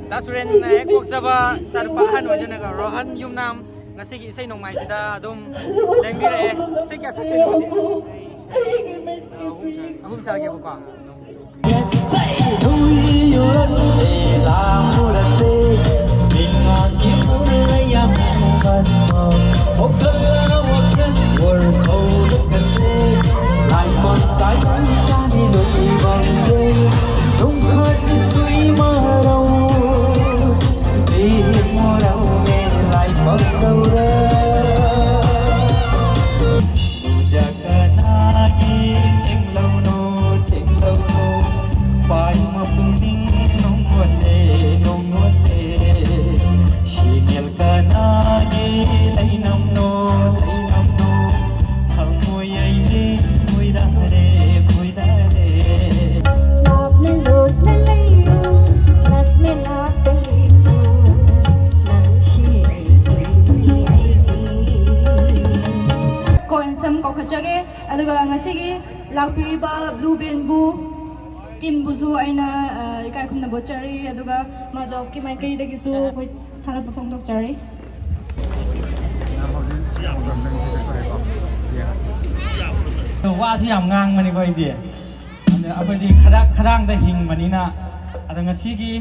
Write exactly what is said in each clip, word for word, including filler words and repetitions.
ꯗꯥ ꯁꯨꯔꯦꯟꯅ ꯍꯦꯛ ꯄꯣꯛꯆꯕ ꯏꯆꯥꯅꯨꯄꯥ ꯑꯍꯟ ꯑꯣꯏꯗꯣꯏꯅꯦꯀꯣ, ꯔꯣꯍꯟ ꯌꯨꯝꯅꯥꯝ꯫ ꯉꯁꯤꯒꯤ ꯏꯁꯩ ꯅꯣꯡꯃꯥꯏꯁꯤꯗ ꯑꯗꯨꯝ ꯂꯦꯡꯕꯤꯔꯛꯑꯦ꯫ ꯏꯁꯩ ꯀꯌꯥ ꯁꯛꯇꯣꯏꯅꯣ ꯉꯁꯤ? ꯑꯍꯨꯝ ꯁꯛꯑꯒꯦꯕꯀꯣ꯫ ꯀꯣꯟꯁꯝ ꯀꯧꯈꯠꯆꯒꯦ꯫ ꯑꯗꯨꯒ ꯉꯁꯤꯒꯤ ꯂꯥꯛꯄꯤꯔꯤꯕ ꯕ꯭ꯂꯨ ꯕꯦꯟꯕꯨ ꯇꯤꯝꯕꯨꯁꯨ ꯑꯩꯅ, ꯑ, ꯏꯀꯥꯏ ꯈꯨꯝꯅꯕ ꯎꯠꯆꯔꯤ꯫ ꯑꯗꯨꯒ ꯃꯥꯗꯣꯞꯀꯤ ꯃꯥꯏꯀꯩꯗꯒꯤꯁꯨ ꯑꯩꯈꯣꯏ ꯊꯥꯒꯠꯄ ꯐꯣꯡꯗꯣꯛꯆꯔꯤ꯫ ꯋꯥꯁꯨ ꯌꯥꯝ ꯉꯥꯡꯕꯅꯤꯀꯣ ꯑꯩꯗꯤ꯫ ꯑꯗ ꯑꯩꯈꯣꯏꯗꯤ ꯈꯗꯥ-, ꯈꯗꯥꯡꯗ ꯍꯤꯡꯕꯅꯤꯅ꯫ ꯑꯗꯣ ꯉꯁꯤꯒꯤ,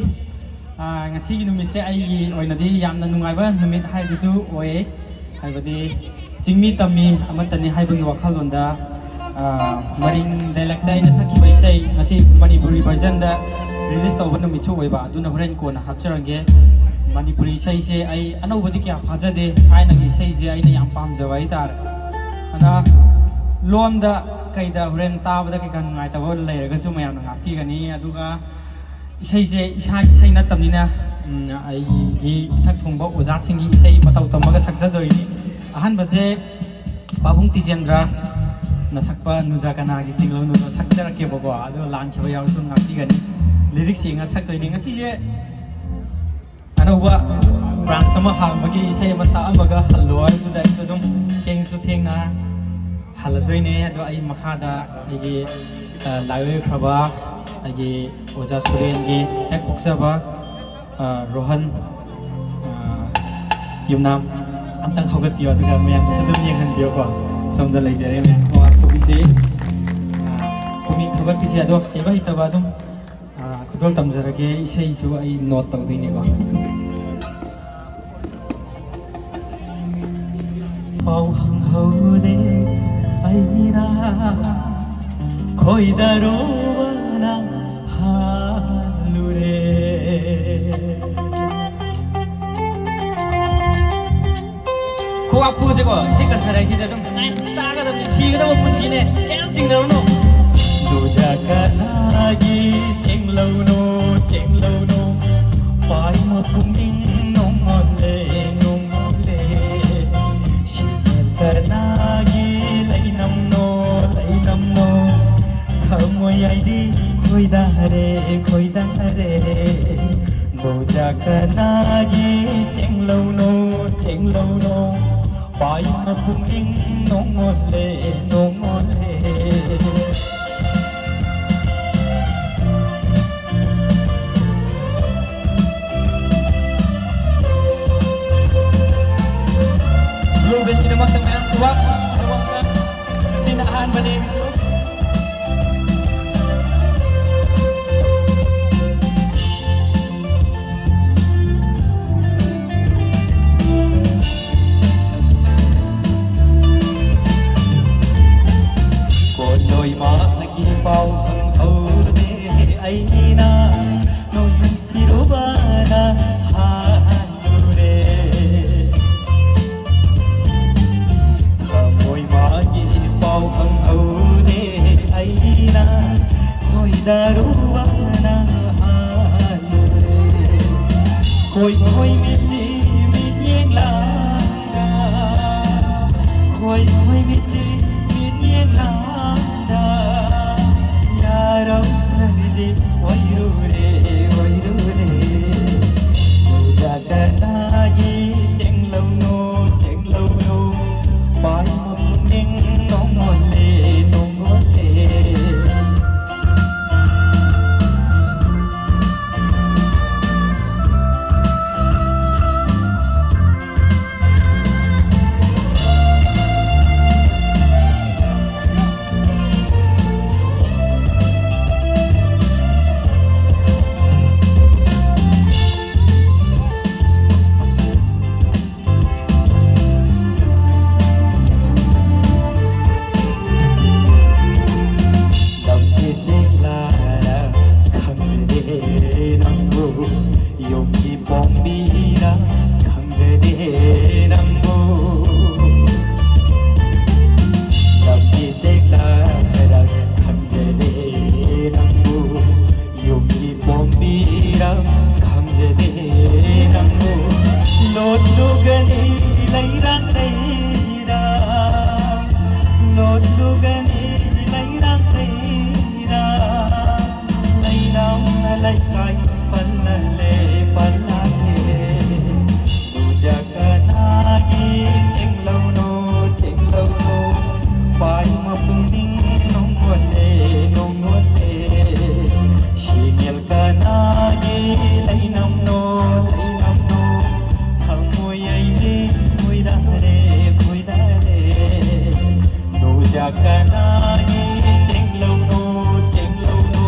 ꯑ, ꯉꯁꯤꯒꯤ ꯅꯨꯃꯤꯠꯁꯦ ꯑꯩꯒꯤ ꯑꯣꯏꯅꯗꯤ ꯌꯥꯝꯅ ꯅꯨꯡꯉꯥꯏꯕ ꯅꯨꯃꯤꯠ ꯍꯥꯏꯗꯨꯁꯨ ꯑꯣꯏ꯫ ꯍꯥꯏꯕꯗꯤ ꯆꯤꯡꯃꯤ ꯇꯝꯃꯤ ꯑꯃꯠꯇꯅꯤ ꯍꯥꯏꯕꯒꯤ ꯋꯥꯈꯜꯂꯣꯟꯗ, ꯑ, ꯃꯔꯤꯡ dialect ꯑꯩꯅ ꯁꯛꯈꯤꯕ ꯏꯁꯩ ꯉꯁꯤ ꯃꯅꯤꯄꯨꯔꯤ version ꯗ release ꯇꯧꯕ ꯅꯨꯃꯤꯠꯁꯨ ꯑꯣꯏꯕ, ꯑꯗꯨꯅ ꯍꯣꯔꯦꯟ ꯀꯣꯟꯅ ꯍꯥꯞꯆꯔꯝꯒꯦ꯫ ꯃꯅꯤꯄꯨꯔꯤ ꯏꯁꯩꯁꯦ ꯑꯩ ꯑꯅꯧꯕꯗꯤ ꯀꯌꯥ ꯐꯥꯖꯗꯦ, ꯊꯥꯏꯅꯒꯤ ꯏꯁꯩꯁꯦ ꯑꯩꯅ ꯌꯥꯝ ꯄꯥꯝꯖꯕ ꯍꯥꯏꯇꯥꯔꯦ꯫ ꯑꯗꯨꯅ ꯂꯣꯟꯗ ꯀꯩꯗ ꯍꯣꯔꯦꯟ ꯇꯥꯕꯗ ꯀꯩꯀꯥ ꯅꯨꯡꯉꯥꯏꯇꯕ ꯂꯩꯔꯒꯁꯨ ꯃꯌꯥꯝꯅ ꯉꯥꯛꯄꯤꯒꯅꯤ꯫ ꯑꯗꯨꯒ ꯏꯁꯩꯁꯦ ꯏꯁꯥꯒꯤ ꯏꯁꯩ ꯅꯠꯇꯕꯅꯤꯅ, ꯎꯝ, ꯑꯩꯒꯤ ꯏꯊꯛ ꯊꯣꯡꯕ ꯑꯣꯖꯥꯁꯤꯡꯒꯤ ꯏꯁꯩ ꯃꯇꯧ ꯇꯝꯃꯒ ꯁꯛꯆꯗꯣꯏꯅꯤ꯫ ꯑꯍꯥꯟꯕꯁꯦ ꯄꯥꯕꯨꯡ ꯇꯤꯖꯦꯟꯗ꯭ꯔꯅ ꯁꯛꯄ ꯅꯨꯖ ꯀꯅꯥꯒꯤ ꯆꯤꯡꯂꯧꯅꯨꯗꯣ ꯁꯛꯆꯔꯛꯀꯦꯕꯀꯣ, ꯑꯗꯣ ꯂꯥꯟꯈꯤꯕ ꯌꯥꯎꯔꯁꯨ ꯉꯥꯛꯄꯤꯒꯅꯤ꯫ Lyrics ꯌꯦꯡꯉ ꯁꯛꯇꯣꯏꯅꯤ꯫ ꯉꯁꯤꯁꯦ ꯑꯅꯧꯕ ꯕ꯭ꯔꯥꯟꯁ ꯑꯃ ꯍꯥꯡꯕꯒꯤ ꯏꯁꯩ ꯑꯃ ꯁꯛꯑꯝꯃꯒ ꯍꯜꯂꯣ ꯍꯥꯏꯕꯗꯨꯗ ꯑꯩꯁꯨ ꯑꯗꯨꯝ ꯊꯦꯡꯁꯨ ꯊꯦꯡꯅ ꯍꯜꯂꯗꯣꯏꯅꯦ꯫ ꯑꯗꯣ ꯑꯩ ꯃꯈꯥꯗ ꯑꯩꯒꯤ, ꯑ, ꯂꯥꯏ ꯑꯣꯏꯈ꯭ꯔꯕ ꯑꯩꯒꯤ ꯑꯣꯖꯥ ꯁꯨꯔꯦꯟꯒꯤ ꯍꯦꯛ ꯄꯣꯛꯆꯕ, ꯑ, ꯔꯣꯍꯟ, ꯑ, ꯌꯨꯝꯅꯥꯝ ꯑꯝꯇꯪ ꯍꯧꯒꯠꯄꯤꯌꯣ, ꯑꯗꯨꯒ ꯃꯌꯥꯝꯗꯁꯨ ꯑꯗꯨꯝ ꯌꯦꯡꯍꯟꯕꯤꯌꯣꯀꯣ꯫ ꯁꯣꯝꯗ ꯂꯩꯖꯔꯦ ꯃꯌꯥꯝ꯫ ꯈꯨꯕꯤꯁꯦ, ꯑ, ꯄꯨꯛꯅꯤꯡ ꯊꯧꯒꯠꯄꯤꯁꯦ꯫ ꯑꯗꯣ ꯍꯩꯕ ꯍꯩꯇꯕ ꯑꯗꯨꯝ, ꯑ, ꯈꯨꯗꯣꯜ ꯇꯝꯖꯔꯒꯦ꯫ ꯏꯁꯩꯁꯨ ꯑꯩ ꯅꯣꯠ ꯇꯧꯗꯣꯏꯅꯦꯀꯣ꯫ ꯄꯥꯎ ꯍꯪꯍꯧꯗꯦ ꯑꯩꯅ ꯈꯣꯏꯗꯔꯨꯕꯅ ꯍꯥꯜꯂꯨꯔꯦ꯫ ꯈꯨꯋꯥꯛꯄꯨꯁꯦꯀꯣ, ꯏꯁꯩ ꯀꯟꯁꯔꯠ ꯍꯥꯏꯁꯤꯗꯤ ꯑꯗꯨꯝ ꯅꯨꯡꯉꯥꯏꯅ ꯇꯥꯒꯗꯕꯅꯤ, ꯁꯤꯒꯗꯕ ꯄꯨꯟꯁꯤꯅꯦ, ꯀꯌꯥꯝ ꯆꯤꯡꯅꯔꯨꯅꯣ꯫ ꯗꯨꯖꯥ ꯀꯅꯥꯒꯤ ꯆꯦꯡꯂꯧꯅꯣ, ꯆꯦꯡꯂꯧꯅꯣ, ꯄꯥꯏꯃ ꯄꯨꯛꯅꯤꯡ ꯅꯣꯡꯉꯣꯜꯂꯦ, ꯅꯣꯡꯉꯣꯜꯂꯦ꯫ ꯁꯤꯒꯦꯜ ꯀꯅꯥꯒꯤ ꯂꯩꯅꯝꯅꯣ, ꯂꯩꯅꯝꯅꯣ, ꯊꯃꯣꯏ ꯑꯩꯗꯤ ꯈꯣꯏꯗꯥꯔꯦ, ꯈꯣꯏꯗꯥꯔꯦ꯫ ꯕꯣꯖꯥ ꯀꯅꯥꯒꯤ ꯆꯦꯡꯂꯧꯅꯣ, ꯆꯦꯡꯂꯧꯅꯣ, ꯄꯥꯏꯃ ꯄꯨꯛꯅꯤꯡ ꯅꯣꯡꯉꯣꯜꯂꯦ, ꯅꯣꯡꯉꯣꯜꯂꯦ꯫ ꯕ꯭ꯂꯨ ꯕꯦꯟꯒꯤꯗꯃꯛꯇ ꯃꯌꯥꯝ ꯈꯨꯕꯥꯛ, ꯈꯨꯕꯥꯛꯇ꯫ ꯉꯁꯤꯅ ꯑꯍꯥꯟꯕꯅꯦ ꯑꯩꯒꯤꯁꯨ꯫ ꯀꯣꯟꯗꯣꯏ ꯃꯥꯒꯤ ꯄꯥꯎ ꯈꯪꯍꯧꯗꯦ ꯑꯩꯅ ꯅꯣꯏ ꯅꯨꯡꯁꯤꯔꯨꯕꯅ ꯍꯥꯜꯂꯨꯔꯦ꯫ ꯀꯅꯥꯒꯤ ꯆꯦꯡꯂꯧꯅꯣ, ꯆꯦꯡꯂꯧꯅꯣ,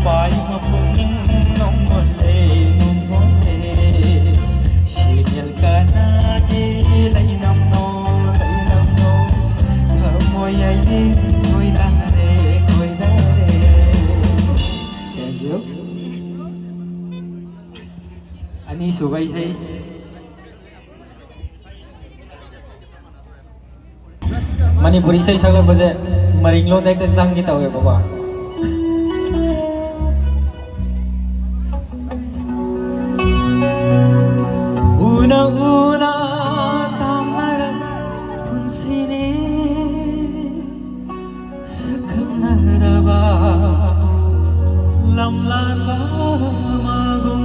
ꯄꯥꯏꯃ ꯄꯨꯛꯅꯤꯡ ꯅꯣꯡꯃꯣꯜꯂꯦ, ꯅꯣꯡꯃꯣꯜꯂꯦ꯫ ꯁꯦꯅꯦꯜ ꯀꯅꯥꯒꯤ ꯂꯩꯅꯝꯅꯣ, ꯂꯩꯅꯝꯅꯣ, ꯊꯃꯣꯏ ꯑꯩꯗꯤ ꯈꯣꯏꯗꯥꯔꯦ, ꯈꯣꯏꯗꯥꯔꯦ꯫ Thank you. ꯑꯅꯤꯁꯨꯕ ꯏꯁꯩ꯫ ꯃꯅꯤꯄꯨꯔꯤ ꯏꯁꯩ ꯁꯛꯂꯛꯄꯁꯦ ꯃꯔꯤꯡꯂꯣꯟꯗ ꯍꯦꯛꯇ ꯆꯪꯒꯦ ꯇꯧꯋꯦꯕꯀꯣ꯫ ꯎꯅ ꯎꯅ ꯇꯥꯝꯅꯔ ꯄꯨꯟꯁꯤꯅꯤ ꯁꯛꯈꯪꯅꯔꯕ ꯂꯝꯂꯥꯟꯕ ꯑꯃꯒꯨꯝ꯫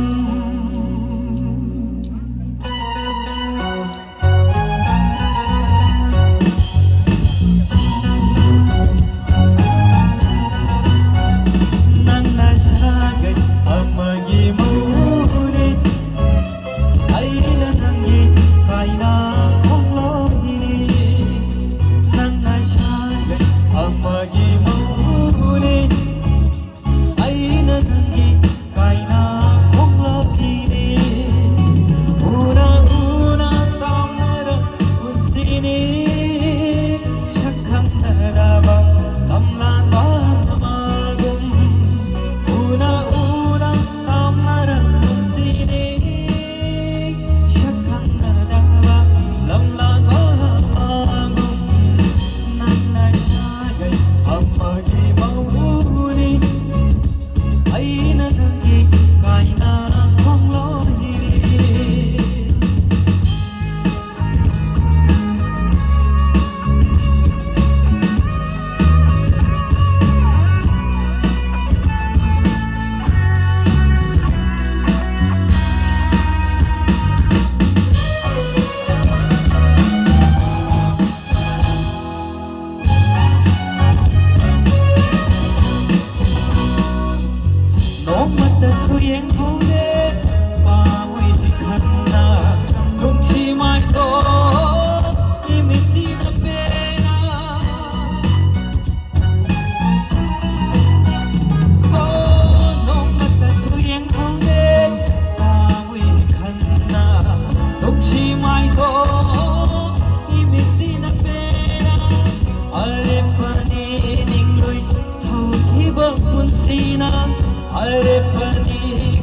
ꯑꯔꯦꯞꯄꯅꯤ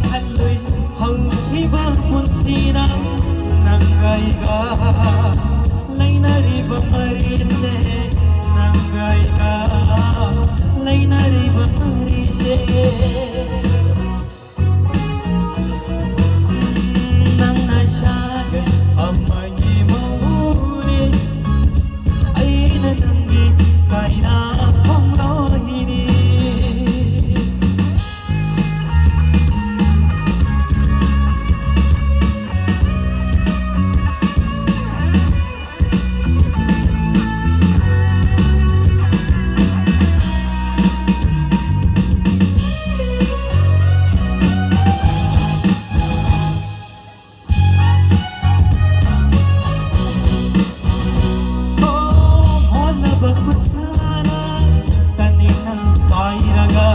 ꯈꯜꯂꯨꯏ ꯍꯧꯈꯤꯕ ꯄꯨꯟꯁꯤꯅ ꯅꯪ ꯑꯩꯒ ꯂꯩꯅꯔꯤꯕ ꯃꯔꯤꯁꯦ, ꯅꯪ ꯑꯩꯒ ꯂꯩꯅꯔꯤꯕ ꯃꯔꯤꯁꯦ꯫ ꯅꯪꯅ ꯁꯥꯒꯩ ꯑꯃꯒꯤ ꯃꯧꯅꯤ, ꯑꯩꯅ ꯅꯪꯒꯤ ꯀꯥꯏꯅ ꯈꯣꯡꯂꯣꯏꯅꯤ꯫ ꯍꯣꯠꯅꯕ ꯈꯨꯠꯁꯥꯅ ꯇꯅꯤꯡꯅ ꯄꯥꯏꯔꯒ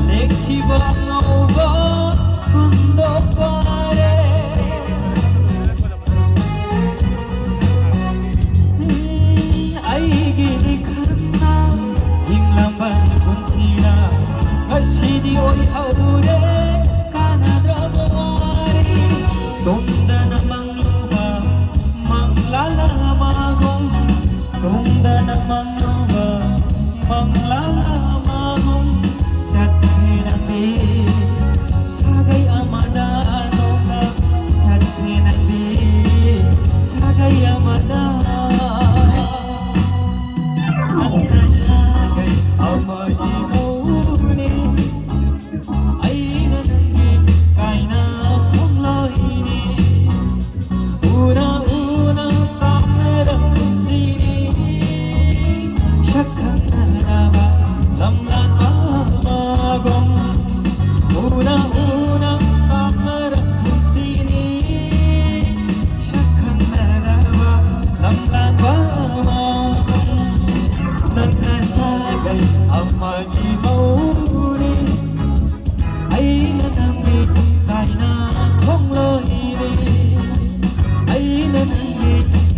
ꯂꯦꯛꯈꯤꯕ ꯑꯉꯧꯕ ꯀꯨꯟꯗꯣ ꯐꯥꯔꯦ꯫ ꯎꯝ, ꯑꯩꯒꯤꯅꯤ ꯈꯟꯅ ꯍꯤꯡꯂꯝꯕ ꯄꯨꯟꯁꯤꯅ ꯉꯁꯤꯗꯤ ꯑꯣꯏꯍꯧꯔꯦ ꯀꯥꯟꯅꯗ꯭ꯔꯕ ꯋꯥꯔꯤ꯫ ꯇꯨꯝꯗꯅ ꯃꯪꯂꯨꯕ ꯃꯪꯂꯥꯜ ꯑꯃꯒꯨꯝ, ꯇꯨꯝꯗꯅ ꯃꯪꯂꯨꯕ ꯃꯪꯂꯥꯜ ꯑꯃꯒꯨꯝ ꯆꯠꯈ꯭ꯔꯦ ꯅꯪꯗꯤ꯫ ꯁꯥꯒꯩ ꯑꯃꯗ ꯅꯣꯡꯃ ꯆꯠꯈ꯭ꯔꯦ ꯅꯪꯗꯤ꯫ ꯁꯥꯒꯩ ꯑꯃꯗ ꯅꯪꯅ ꯁꯥꯒꯩ ꯑꯃꯒꯤ ꯃꯧꯅꯤ꯫ ꯑꯩꯅ ꯅꯪꯒꯤ ꯀꯥꯏꯅ ꯈꯣꯡꯂꯣꯏꯅꯤ꯫ ꯎꯅ ꯎꯅ ꯇꯥꯡꯅꯔꯛꯄꯁꯤꯅꯤ ꯁꯛꯈꯪꯅꯔꯕ ꯂꯝꯂꯥꯟꯕ ꯑꯃꯒꯨꯝ꯫ ꯎꯅ ꯎꯅ ꯇꯥꯡꯅꯔꯛꯄꯁꯤꯅꯤ ꯁꯛꯈꯪꯅꯔꯕ ꯂꯝꯂꯥꯟꯕ ꯑꯃꯒꯨꯝ꯫ ꯅꯪꯅ ꯁꯥꯒꯩ ꯑꯃꯒꯤ ꯃꯧꯅꯤ꯫ ꯑꯩꯅ ꯅꯪꯒꯤ ꯀꯥꯏꯅ ꯈꯣꯡꯂꯣꯏꯅꯤ꯫ ꯑꯩꯅ ꯅꯪꯒꯤ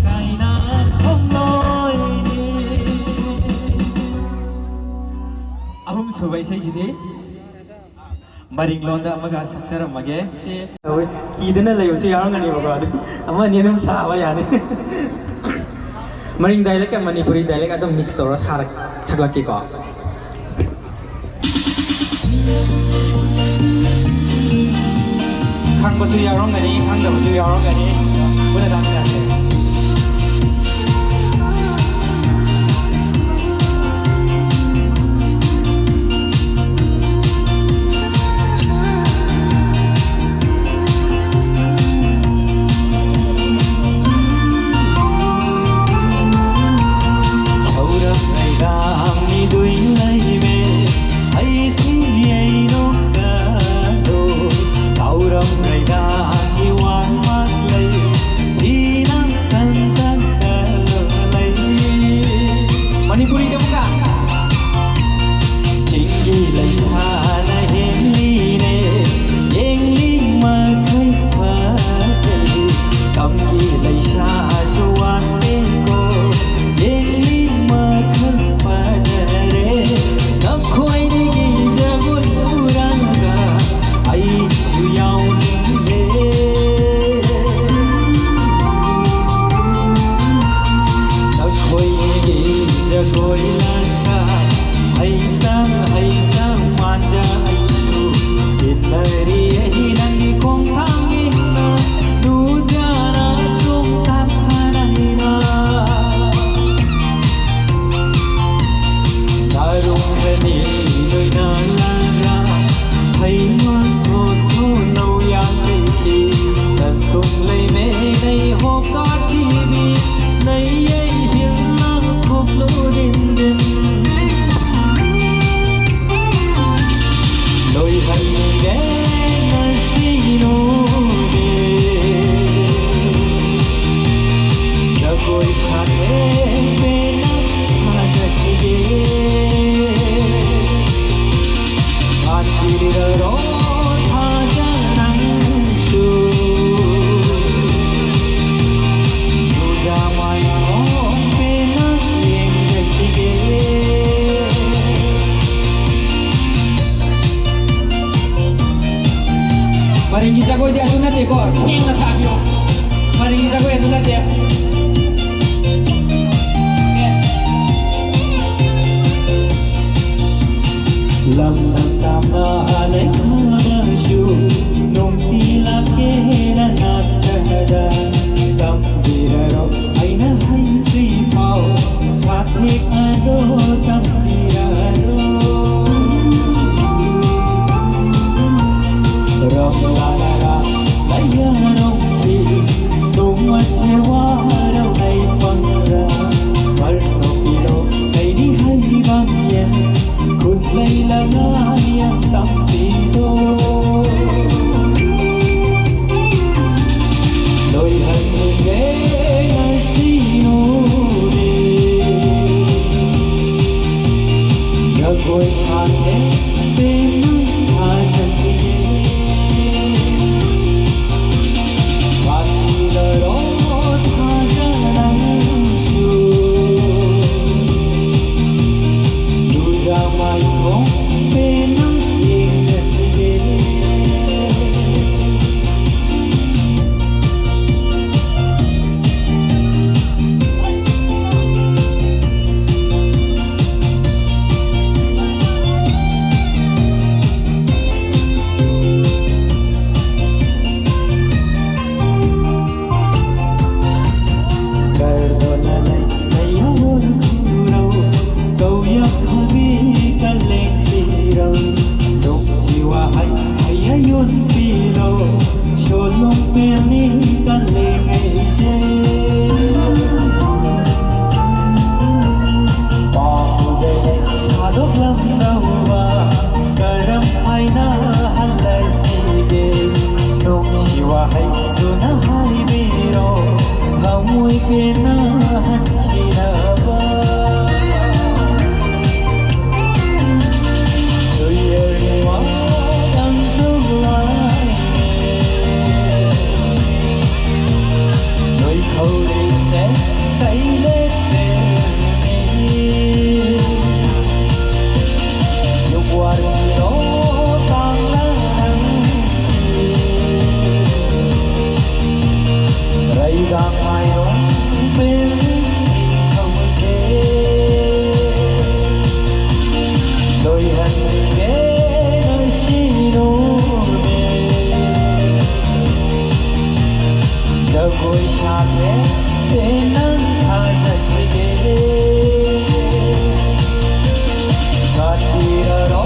ꯀꯥꯏꯅ ꯈꯣꯡꯂꯣꯏꯅꯤ꯫ ꯑꯍꯨꯝꯁꯨꯕ ꯏꯁꯩꯁꯤꯗꯤ ꯃꯔꯤꯡ ꯂꯣꯟꯗ ꯑꯃꯒ ꯁꯛꯆꯔꯝꯃꯒꯦ꯫ ꯁꯤ ꯇꯧꯋꯤ꯫ ꯀꯤꯗꯅ ꯂꯩꯕꯁꯨ ꯌꯥꯎꯔꯝꯒꯅꯦꯕꯀꯣ, ꯑꯗꯨ ꯑꯃ ꯑꯅꯤ ꯑꯗꯨꯝ ꯁꯥꯕ ꯌꯥꯅꯤ꯫ ꯃꯔꯤꯡ dialect ꯀ ꯃꯅꯤꯄꯨꯔꯤ dialect ꯑꯗꯨꯝ mix ꯇꯧꯔ ꯁꯥꯔꯛ-, ꯁꯛꯂꯛꯀꯦꯀꯣ꯫ ꯈꯪꯕꯁꯨ ꯌꯥꯎꯔꯝꯒꯅꯤ, ꯈꯪꯗꯕꯁꯨ ꯌꯥꯎꯔꯝꯒꯅꯤ꯫ ꯄꯨꯟꯅ ꯇꯥꯃꯤꯟꯅꯁꯦ꯫ ꯃꯅꯤꯄꯨꯔꯤꯗ ꯑꯃꯨꯛꯀ꯫ ꯆꯤꯡꯒꯤ ꯂꯩꯁꯥꯅ ꯍꯦꯜꯂꯤꯔꯦ, ꯌꯦꯡꯂꯤ ꯃꯈꯩ ꯐꯖꯩ꯫ ꯇꯝꯒꯤ ꯂꯩꯁꯥꯁꯨ ꯋꯥꯠꯇꯦꯀꯣ, ꯌꯦꯡꯂꯤ ꯃꯈꯩ ꯐꯖꯔꯦ꯫ ꯅꯈꯣꯏꯗꯒꯤ ꯖꯒꯣꯏ ꯎꯔꯒ ꯑꯩꯁꯨ ꯌꯥꯎꯅꯤꯡꯉꯦ꯫ ꯅꯈꯣꯏꯒꯤ ꯖꯒꯣꯏ ꯂꯥꯛꯄ ꯍꯩꯇꯪ ꯍꯩꯇꯪ ꯃꯥꯟꯖ ꯑꯩꯁꯨ ꯏꯟꯅꯔꯤ ꯑꯩ ꯅꯪꯒꯤ ꯈꯣꯡꯊꯥꯡ ꯏꯟꯅ ꯇꯨꯖꯅ ꯇꯨꯝ ꯀꯣ, ꯊꯦꯡꯅ ꯁꯥꯕꯤꯌꯣ꯫ ꯃꯔꯤꯒꯤ ꯖꯒꯣꯏ ꯑꯗꯨ ꯅꯠꯇꯦ꯫ ꯑꯦ꯫ ꯂꯝꯗꯝ ꯇꯝꯅ ꯂꯩꯈ꯭ꯔꯕꯁꯨ ꯅꯨꯡꯇꯤ ꯂꯥꯛꯀꯦꯅ ꯅꯥꯛꯇꯅꯗ ꯇꯝꯕꯤꯔꯔꯣ꯫ ꯑꯩꯅ ꯍꯩꯇ꯭ꯔꯤ ꯐꯥꯎ ꯁꯥꯊꯦꯛ ꯑꯗꯣ ꯇꯝꯕꯤꯔꯔꯣ꯫ ꯔꯝꯂꯥꯅꯔꯥ ꯂꯩꯌꯥꯔꯣꯝꯁꯤ ꯇꯨꯝꯃꯁꯦ ꯋꯥꯔꯧ ꯂꯩ ꯄꯪꯔ ꯃꯔꯅꯣ ꯄꯤꯔꯣ ꯀꯩꯅꯤ ꯍꯩꯕꯝ ꯌꯦꯟ ꯈꯨꯠꯂꯩ ꯂꯉꯥꯏ ꯌꯥꯝ ꯇꯝꯕꯤꯗꯣ꯫ ꯂꯣꯏꯍꯟꯒꯦ ꯉꯁꯤ ꯅꯨꯃꯤꯠ꯫ ꯖꯒꯣꯏ ꯁꯥꯒꯦ ꯄꯦꯟꯅ ꯁꯥꯖꯒꯦ꯫ ꯋꯥꯁꯤꯗꯔꯣ ꯊꯥꯖꯅꯁꯨ ꯂꯨꯖꯥ ꯃꯥꯏꯊꯣꯡ ꯄꯦꯟꯅ ꯌꯦꯡꯖꯈꯤꯒꯦ꯫ ꯀꯔꯗꯣꯅ ꯂꯩ ꯂꯩꯍꯧꯔ ꯈꯨꯔꯧ ꯀꯧꯌꯥꯝ ꯐꯕꯤ ꯀꯜꯂꯦꯡꯁꯤꯔꯧ ꯅꯨꯡꯁꯤ ꯋꯥꯍꯩ ꯍꯩꯌꯥ ꯌꯣꯟꯕꯤꯔꯧ ꯁꯣꯂꯣꯡ ꯄꯦꯜꯂꯤ ꯀꯜꯂꯦꯡꯉꯩꯁꯦ꯫ ꯄꯥꯎꯗꯒꯤ ꯊꯥꯗꯣꯛꯂꯝꯗꯧꯕ ꯀꯔꯝ ꯍꯥꯏꯅ ꯍꯜꯂꯁꯤꯒꯦ? ꯅꯨꯡꯁꯤ ꯋꯥꯍꯩꯗꯨꯅ ꯍꯥꯏꯕꯤꯔꯣ, ꯊꯃꯣꯏ ꯄꯦꯟꯅ ꯍꯟꯈꯤꯅꯕ꯫ ꯅꯣꯏ ꯈꯧꯔꯤꯁꯦ ꯀꯩ ꯂꯦꯞꯄꯦ? ꯌꯨꯝ ꯋꯥꯔꯤꯔꯣ ꯇꯥꯡꯅ ꯅꯪꯒꯤ? ꯀꯣꯏ ꯁꯥꯊꯦ ꯇꯦꯅ ꯊꯥꯖꯠꯈꯤꯒꯦ꯫ ꯁꯥꯊꯤꯔꯔꯣ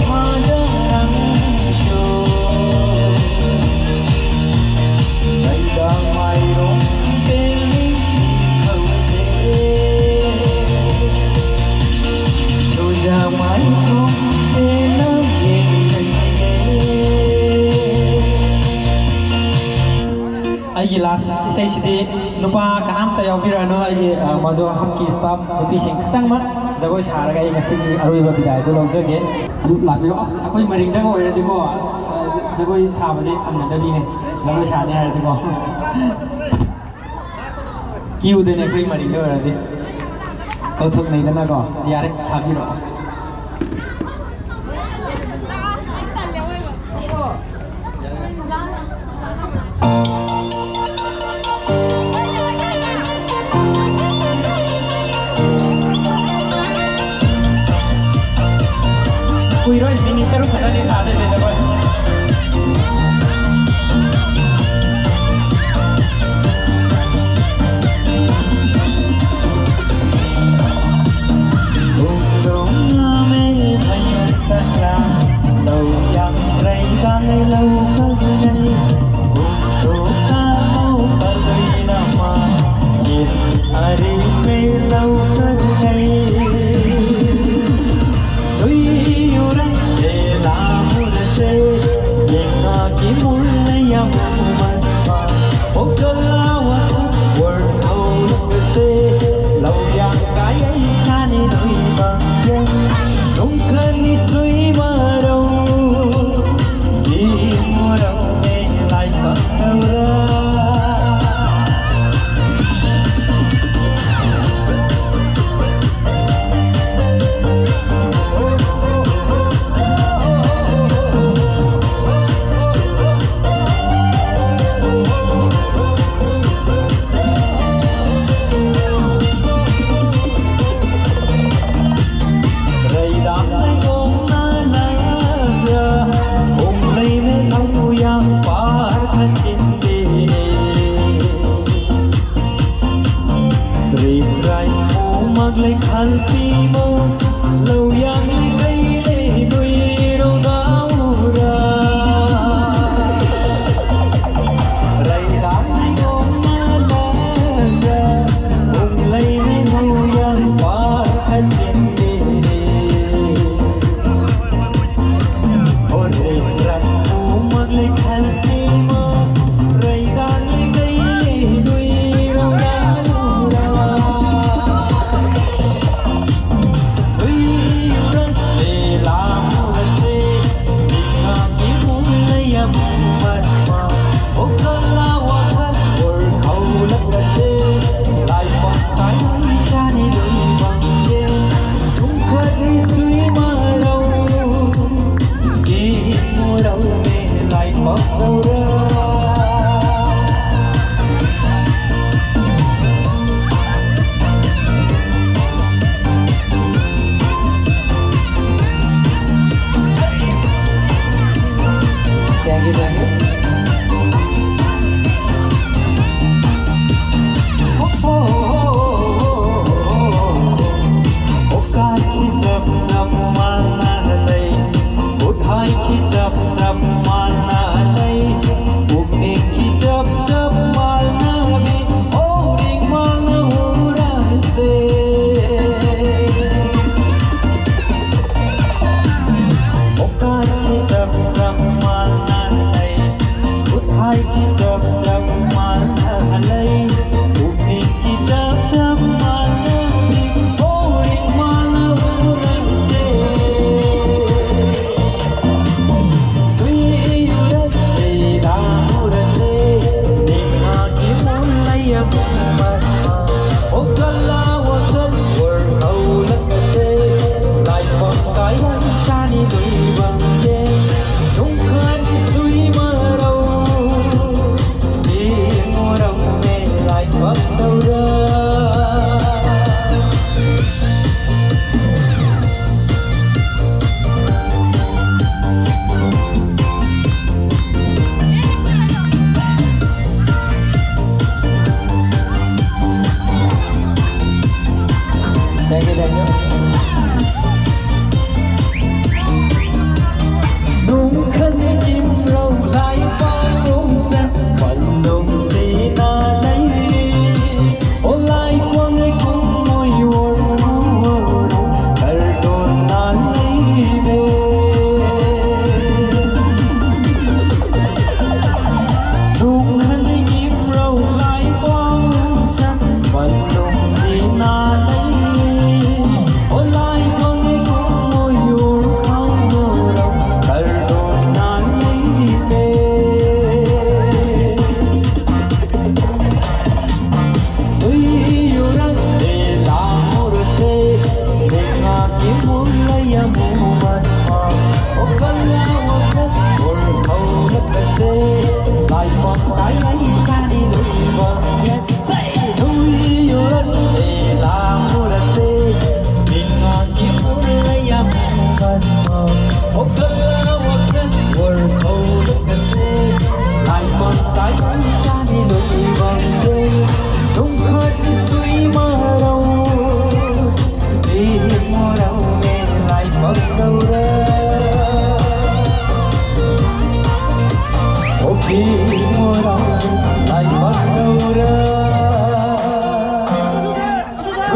ꯊꯥꯖꯔꯪꯁꯨ꯫ ꯂꯩꯗꯥ ꯃꯥꯏꯔꯣꯡ ꯄꯦꯜꯂꯤ ꯈꯧꯁꯦ꯫ ꯂꯨꯖꯥ ꯃꯥꯏꯊꯣꯡ ꯄꯦꯟꯅ ꯌꯦꯡꯖꯒꯦ꯫ ꯑꯩꯒꯤ ꯂꯥꯁ ꯏꯁꯩꯁꯤꯗꯤ ꯅꯨꯄꯥ ꯀꯅꯥꯝꯇ ꯌꯥꯎꯕꯤꯔꯛꯑꯅꯨ꯫ ꯑꯩꯒꯤ, ꯑ, ꯃꯖꯣ ꯍꯞꯀꯤ ꯁ꯭ꯇꯥꯐ ꯅꯨꯄꯤꯁꯤꯡ ꯈꯇꯪꯃꯛ ꯖꯒꯣꯏ ꯁꯥꯔꯒ ꯑꯩ ꯉꯁꯤꯒꯤ ꯑꯔꯣꯏꯕ ꯕꯤꯗꯥꯏꯗꯨ ꯂꯧꯖꯒꯦ꯫ ꯑꯗꯨ ꯂꯥꯛꯄꯤꯔꯣ꯫ ꯑꯁ, ꯑꯩꯈꯣꯏ ꯃꯔꯤꯡꯗꯒ ꯑꯣꯏꯔꯗꯤꯀꯣ, ꯑꯁ, ꯖꯒꯣꯏ ꯁꯥꯕꯁꯦ ꯐꯪꯅꯗꯕꯤꯅꯦ, ꯖꯒꯣꯏ ꯁꯥꯅꯤ ꯍꯥꯏꯔꯗꯤꯀꯣ꯫ ꯀ꯭ꯌꯨꯗꯅꯦ ꯑꯩꯈꯣꯏ ꯃꯔꯤꯡꯗ ꯑꯣꯏꯔꯗꯤ꯫ ꯀꯧꯊꯣꯛꯅꯩꯗꯅꯀꯣ꯫ ꯌꯥꯔꯦ, ꯊꯥꯕꯤꯔꯛꯑꯣ꯫ ꯀꯨꯏꯔꯣꯏ, ꯃꯤꯅꯤꯠ ꯇꯔꯨꯛ ꯈꯛꯇꯅꯤ ꯁꯥꯗꯣꯏꯁꯦ ꯖꯒꯣꯏ꯫ Lei khalpi mo, lo yang lei kai lei nui ro da u ra. Rai dang lei gong na la ra, ung lei ni nu yang par kha chin di ri. Ore rat u mak lei khalpi mo, rai dang lei kai lei nui ro da u ra. Ui, ras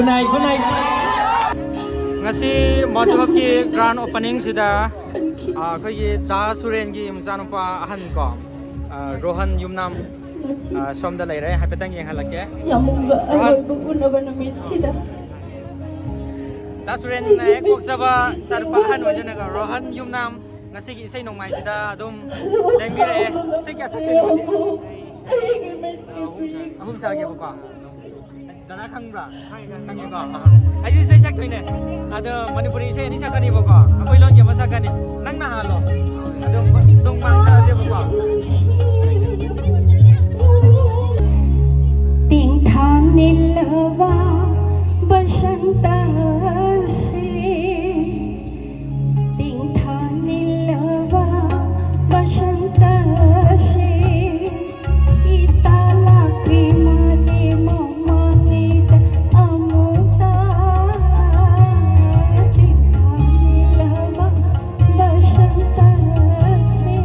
Good night, good night. ꯉꯁꯤ ꯃꯣꯖꯣ ꯍꯕꯀꯤ grand opening ꯁꯤꯗ, ꯑ, ꯑꯩꯈꯣꯏꯒꯤ ꯗꯥ ꯁꯨꯔꯦꯟꯒꯤ ꯃꯆꯥꯅꯨꯄꯥ ꯑꯍꯟ ꯀꯣ, ꯑ, ꯔꯣꯍꯟ ꯌꯨꯝꯅꯥꯝ, ꯑ, ꯁꯣꯝꯗ ꯂꯩꯔꯦ꯫ ꯍꯥꯏꯐꯦꯠꯇꯪ ꯌꯦꯡꯍꯜꯂꯛꯀꯦ꯫ ꯌꯥꯝꯕ ꯔꯣꯍꯟ꯫ ꯑꯔꯣꯏꯕ ꯎꯅꯕ ꯅꯨꯃꯤꯠꯁꯤꯗ꯫ ꯗꯥ ꯁꯨꯔꯦꯟꯅ ꯍꯦꯛ ꯄꯣꯛꯆꯕ ꯏꯆꯥꯅꯨꯄꯥ ꯑꯍꯟ ꯑꯣꯏꯗꯣꯏꯅꯦꯀꯣ, ꯔꯣꯍꯟ ꯌꯨꯝꯅꯥꯝ꯫ ꯉꯁꯤꯒꯤ ꯏꯁꯩ ꯅꯣꯡꯃꯥꯏꯁꯤꯗ ꯑꯗꯨꯝ ꯂꯦꯡꯕꯤꯔꯛꯑꯦ꯫ ꯏꯁꯩ ꯀꯌꯥ ꯁꯛꯇꯣꯏꯅꯣ ꯉꯁꯤ? ꯑꯩꯒꯤ ꯃꯤꯠꯀꯤ ꯄꯤ꯫ ꯑꯍꯨꯝ ꯁꯛꯑꯒꯦꯕꯀꯣ꯫ ꯗꯥꯗꯥ ꯈꯪꯕ꯭ꯔꯥ? ꯈꯪꯉꯦꯀꯣ? ꯑꯩꯁꯨ ꯏꯁꯩ ꯁꯛꯇꯣꯏꯅꯦ꯫ ꯑꯗꯣ ꯃꯅꯤꯄꯨꯔꯤ ꯏꯁꯩ ꯑꯅꯤ ꯁꯛꯀꯅꯤꯕꯀꯣ꯫ ꯑꯩꯈꯣꯏ ꯂꯣꯟꯒꯤ ꯑꯃ ꯁꯛꯀꯅꯤ꯫ ꯅꯪꯅ ꯍꯥꯜꯂꯣ꯫ ꯑꯗꯨꯝ ꯅꯣꯡꯃꯥꯡ ꯁꯛꯑꯁꯦꯕꯀꯣ꯫ ꯇꯦꯡꯊꯥ ꯅꯤꯜꯂꯕ ꯕꯁꯟꯇꯁꯦ, ꯇꯦꯡꯊꯥ ꯅꯤꯜꯂꯕ ꯕꯁꯟꯇꯁꯦ, ꯏꯇꯥ ꯂꯥꯛꯄꯤ ꯃꯥꯂꯦ ꯃꯃꯥꯡꯉꯩꯗ ꯑꯃꯨꯛꯇ꯫ ꯇꯦꯡꯊꯥ ꯅꯤꯜꯂꯕ ꯕꯁꯟꯇꯁꯦ꯫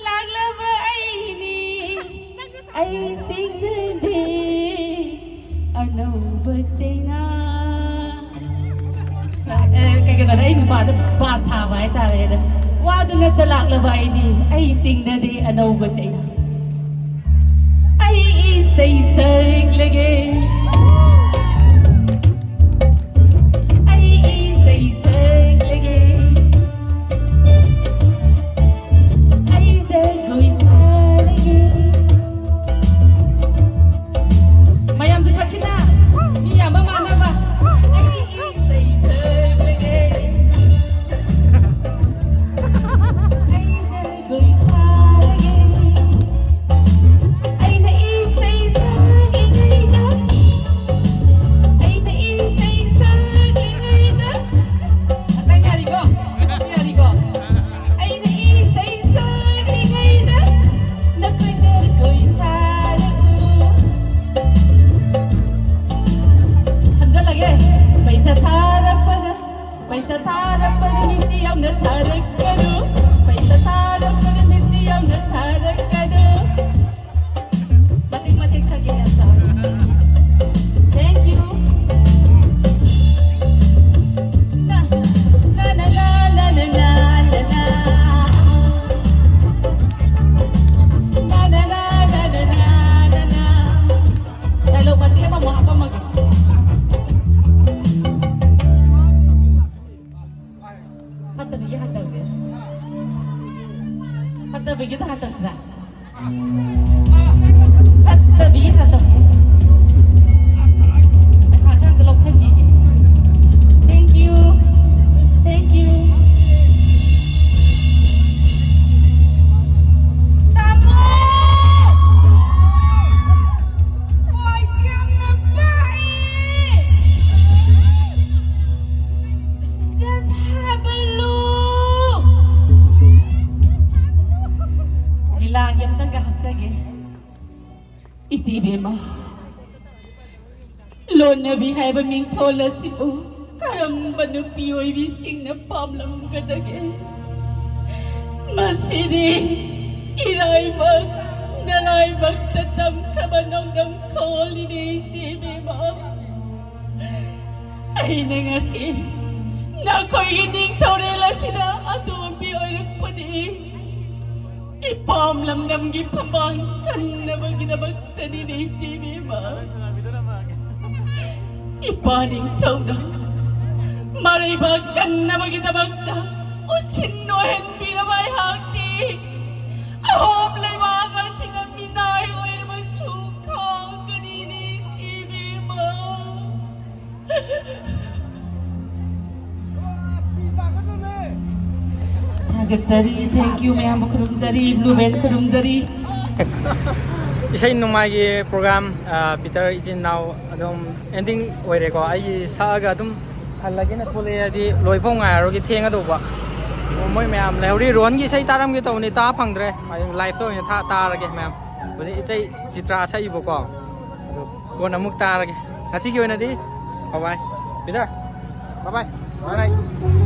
ꯂꯥꯛꯂꯕ ꯑꯩꯅꯤ, ꯑꯩ ꯆꯤꯡꯗꯗꯤ ꯑꯅꯧꯕ ꯆꯩꯅꯥ꯫ ꯑꯦ, ꯀꯩꯒꯤꯅꯣꯗ ꯑꯩ ꯅꯨꯄꯥꯗ ꯕꯥꯔ ꯊꯥꯕ ꯍꯥꯏꯇꯥꯔꯦ꯫ ꯋꯥꯗꯨ ꯅꯠꯇ ꯂꯥꯛꯂꯕ ꯑꯩꯅꯤ, ꯑꯩ ꯆꯤꯡꯗꯗꯤ ꯑꯅꯧꯕ ꯆꯩꯅꯥ꯫ ꯑꯩ ꯏꯁꯩ ꯁꯛꯂꯒꯦ꯫ ꯑꯩ ꯏꯁꯩ ꯁꯛꯂꯒꯦ꯫ ꯑꯩ ꯖꯒꯣꯏ ꯁꯥꯔꯒꯦ꯫ ꯃꯌꯥꯝꯁꯨ ꯁꯛꯁꯤꯅ꯫ ꯃꯤ ꯌꯥꯝꯕ ꯃꯥꯟꯅꯕ꯫ ꯑꯩ ꯏꯁꯩ ꯁꯛꯂꯒꯦ꯫ ꯑꯩ ꯖꯒꯣꯏ ꯁꯥꯔꯒꯦ꯫ ꯑꯩꯅ ꯏꯁꯩ ꯁꯛꯂꯤ꯫ ꯏꯆꯦ ꯏꯕꯦꯝꯃ, ꯂꯣꯟꯅꯕꯤ ꯍꯥꯏꯕ ꯃꯤꯡꯊꯣꯜ ꯑꯁꯤꯕꯨ ꯀꯔꯝꯕ ꯅꯨꯄꯤ ꯑꯣꯏꯕꯤꯁꯤꯡꯅ ꯄꯥꯝꯂꯝꯒꯗꯒꯦ? ꯃꯁꯤꯗꯤ ꯏꯔꯥꯏꯕꯛ ꯅꯔꯥꯏꯕꯛꯇ ꯇꯝꯈ꯭ꯔꯕ ꯅꯣꯡꯗꯝ ꯈꯣꯜꯂꯤꯅꯦ ꯏꯆꯦ ꯏꯕꯦꯝꯃ꯫ ꯑꯩꯅ ꯉꯁꯤ ꯅꯈꯣꯏꯒꯤ ꯅꯤꯡꯊꯧꯔꯦꯜ ꯑꯁꯤꯗ ꯑꯇꯣꯝꯕꯤ ꯑꯣꯏꯔꯛꯄꯗꯤ ꯏꯄꯥꯝ ꯂꯝꯗꯝꯒꯤ ꯐꯝꯕꯥꯜ ꯀꯟꯅꯕꯒꯤꯗꯃꯛꯇꯅꯤꯅꯦ ꯏꯆꯦ ꯏꯕꯦꯝꯃ꯫ ꯏꯄꯥ ꯅꯤꯡꯊꯧꯅ ꯃꯔꯩꯕꯥꯛ ꯀꯟꯅꯕꯒꯤꯗꯃꯛꯇ ꯎꯠꯁꯤꯟ ꯑꯣꯏꯍꯟꯕꯤꯔꯕ ꯑꯩꯍꯥꯛꯇꯤ ꯑꯍꯣꯝ ꯂꯩꯕꯥꯛ ꯑꯁꯤꯗ ꯃꯤꯅꯥꯏ ꯑꯣꯏꯔꯕꯁꯨ ꯈꯥꯡꯒꯅꯤꯅꯦ ꯏꯆꯦ ꯏꯕꯦꯝꯃ꯫ ꯊꯥꯒꯠꯆꯔꯤ, thank you ꯃꯌꯥꯝꯕꯨ ꯈꯨꯔꯨꯝꯖꯔꯤ, blue band ꯈꯨꯔꯨꯝꯖꯔꯤ꯫ ꯏꯁꯩ ꯅꯣꯡꯃꯥꯏꯒꯤ ꯄ꯭ꯔꯣꯒ꯭ꯔꯥꯝ ꯄꯤꯇꯔ ꯏꯆꯤꯟ ꯏꯅꯥꯎ ꯑꯗꯨꯝ ꯑꯦꯟꯗꯤꯡ ꯑꯣꯏꯔꯦꯀꯣ꯫ ꯑꯩꯒꯤ ꯁꯛꯑꯒ ꯑꯗꯨꯝ ꯍꯜꯂꯒꯦꯅ ꯊꯣꯛꯂꯛꯑꯦ, ꯍꯥꯏꯗꯤ ꯂꯣꯏꯐꯥꯎ ꯉꯥꯏꯔꯔꯣꯏꯒꯦ, ꯊꯦꯡꯉꯗꯧꯕ꯫ ꯑꯣ, ꯃꯣꯏ ꯃꯌꯥꯝ ꯂꯩꯍꯧꯔꯤ꯫ ꯔꯣꯍꯟꯒꯤ ꯏꯁꯩ ꯇꯥꯔꯝꯒꯦ ꯇꯧꯕꯅꯤ, ꯇꯥ ꯐꯪꯗ꯭ꯔꯦ꯫ ꯂꯥꯏꯐꯇ ꯑꯣꯏꯅ ꯊꯥ ꯇꯥꯔꯒꯦ ꯃꯌꯥꯝ꯫ ꯍꯧꯖꯤꯛ ꯏꯁꯩ ꯆꯤꯇ꯭ꯔꯥ ꯁꯛꯏꯕꯀꯣ, ꯑꯗꯨ ꯀꯣꯟꯅ ꯑꯃꯨꯛ ꯇꯥꯔꯒꯦ꯫ ꯉꯁꯤꯒꯤ ꯑꯣꯏꯅꯗꯤ bye bye꯫ Peter, bye bye꯫ Good night꯫